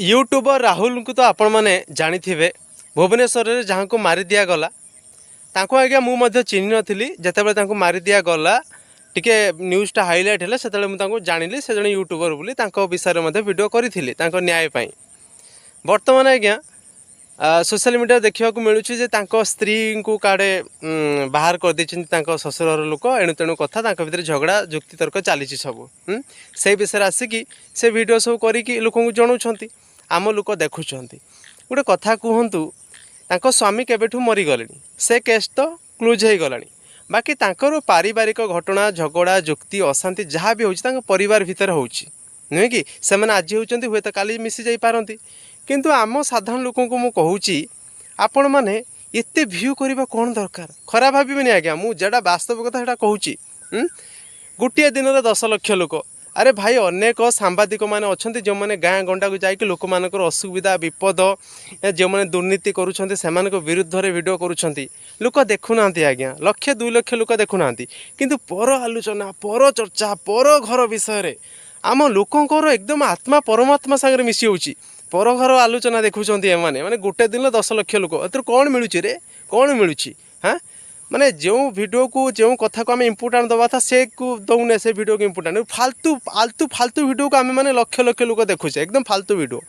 ୟୁଟ୍ୟୁବର ରାହୁଲଙ୍କୁ ତ ଆପଣମାନେ ଜାଣିଥିବେ। ଭୁବନେଶ୍ୱରରେ ଯାହାଙ୍କୁ ମାରି ଦିଆଗଲା, ତାଙ୍କୁ ଆଜ୍ଞା ମୁଁ ମଧ୍ୟ ଚିହ୍ନି ନଥିଲି। ଯେତେବେଳେ ତାଙ୍କୁ ମାରି ଦିଆଗଲା, ଟିକେ ନ୍ୟୁଜ୍ଟା ହାଇଲାଇଟ୍ ହେଲା, ସେତେବେଳେ ମୁଁ ତାଙ୍କୁ ଜାଣିଲି ସେ ଜଣେ ୟୁଟ୍ୟୁବର ବୋଲି। ତାଙ୍କ ବିଷୟରେ ମଧ୍ୟ ଭିଡ଼ିଓ କରିଥିଲି ତାଙ୍କ ନ୍ୟାୟ ପାଇଁ। ବର୍ତ୍ତମାନ ଆଜ୍ଞା ସୋସିଆଲ ମିଡ଼ିଆରେ ଦେଖିବାକୁ ମିଳୁଛି ଯେ ତାଙ୍କ ସ୍ତ୍ରୀଙ୍କୁ କାଡ଼େ ବାହାର କରିଦେଇଛନ୍ତି ତାଙ୍କ ଶ୍ୱଶୁରଘର ଲୋକ। ଏଣୁ ତେଣୁ କଥା, ତାଙ୍କ ଭିତରେ ଝଗଡ଼ା ଯୁକ୍ତିତର୍କ ଚାଲିଛି ସବୁ। ସେଇ ବିଷୟରେ ଆସିକି ସେ ଭିଡ଼ିଓ ସବୁ କରିକି ଲୋକଙ୍କୁ ଜଣାଉଛନ୍ତି, ଆମ ଲୋକ ଦେଖୁଛନ୍ତି। ଗୋଟେ କଥା କୁହନ୍ତୁ, ତାଙ୍କ ସ୍ୱାମୀ କେବେଠୁ ମରିଗଲେଣି, ସେ କେସ୍ ତ କ୍ଲୋଜ୍ ହେଇଗଲାଣି। ବାକି ତାଙ୍କର ପାରିବାରିକ ଘଟଣା, ଝଗଡ଼ା, ଯୁକ୍ତି, ଅଶାନ୍ତି ଯାହା ବି ହେଉଛି, ତାଙ୍କ ପରିବାର ଭିତରେ ହେଉଛି, ନୁହେଁ କି? ସେମାନେ ଆଜି ହେଉଛନ୍ତି, ହୁଏତ କାଲି ମିଶି ଯାଇପାରନ୍ତି। କିନ୍ତୁ ଆମ ସାଧାରଣ ଲୋକଙ୍କୁ ମୁଁ କହୁଛି, ଆପଣମାନେ ଏତେ ଭ୍ୟୁ କରିବା କ'ଣ ଦରକାର? ଖରାପ ଭାବିବେନି ଆଜ୍ଞା, ମୁଁ ଯେଉଁଟା ବାସ୍ତବ କଥା ସେଇଟା କହୁଛି। ଗୋଟିଏ ଦିନରେ 10 ଲକ୍ଷ ଲୋକ। ଆରେ ଭାଇ, ଅନେକ ସାମ୍ବାଦିକମାନେ ଅଛନ୍ତି ଯେଉଁମାନେ ଗାଁ ଗଣ୍ଡାକୁ ଯାଇକି ଲୋକମାନଙ୍କର ଅସୁବିଧା, ବିପଦ, ଯେଉଁମାନେ ଦୁର୍ନୀତି କରୁଛନ୍ତି, ସେମାନଙ୍କ ବିରୁଦ୍ଧରେ ଭିଡ଼ିଓ କରୁଛନ୍ତି। ଲୋକ ଦେଖୁନାହାନ୍ତି ଆଜ୍ଞା, ଲକ୍ଷେ 2 ଲକ୍ଷ ଲୋକ ଦେଖୁନାହାନ୍ତି। କିନ୍ତୁ ପର ଆଲୋଚନା, ପର ଚର୍ଚ୍ଚା, ପର ଘର ବିଷୟରେ ଆମ ଲୋକଙ୍କର ଏକଦମ ଆତ୍ମା ପରମାତ୍ମା ସାଙ୍ଗରେ ମିଶି ହେଉଛି। ପର ଘର ଆଲୋଚନା ଦେଖୁଛନ୍ତି ଏମାନେ। ମାନେ ଗୋଟେ ଦିନ 10 ଲକ୍ଷ ଲୋକ, ଏଥିରୁ କ'ଣ ମିଳୁଛି ରେ? କ'ଣ ମିଳୁଛି? ହାଁ, ମାନେ ଯେଉଁ ଭିଡ଼ିଓକୁ, ଯେଉଁ କଥାକୁ ଆମେ ଇମ୍ପୋର୍ଟାଣ୍ଟ ଦେବା କଥା, ସେ କୁ ଦେଉନେ ସେ ଭିଡ଼ିଓକୁ ଇମ୍ପୋର୍ଟାଣ୍ଟ। ଫାଲତୁ ଆଲତୁ ଫାଲତୁ ଭିଡ଼ିଓକୁ ଆମେ ମାନେ ଲକ୍ଷ ଲକ୍ଷ ଲୋକ ଦେଖୁଛେ, ଏକଦମ ଫାଲତୁ ଭିଡ଼ିଓ।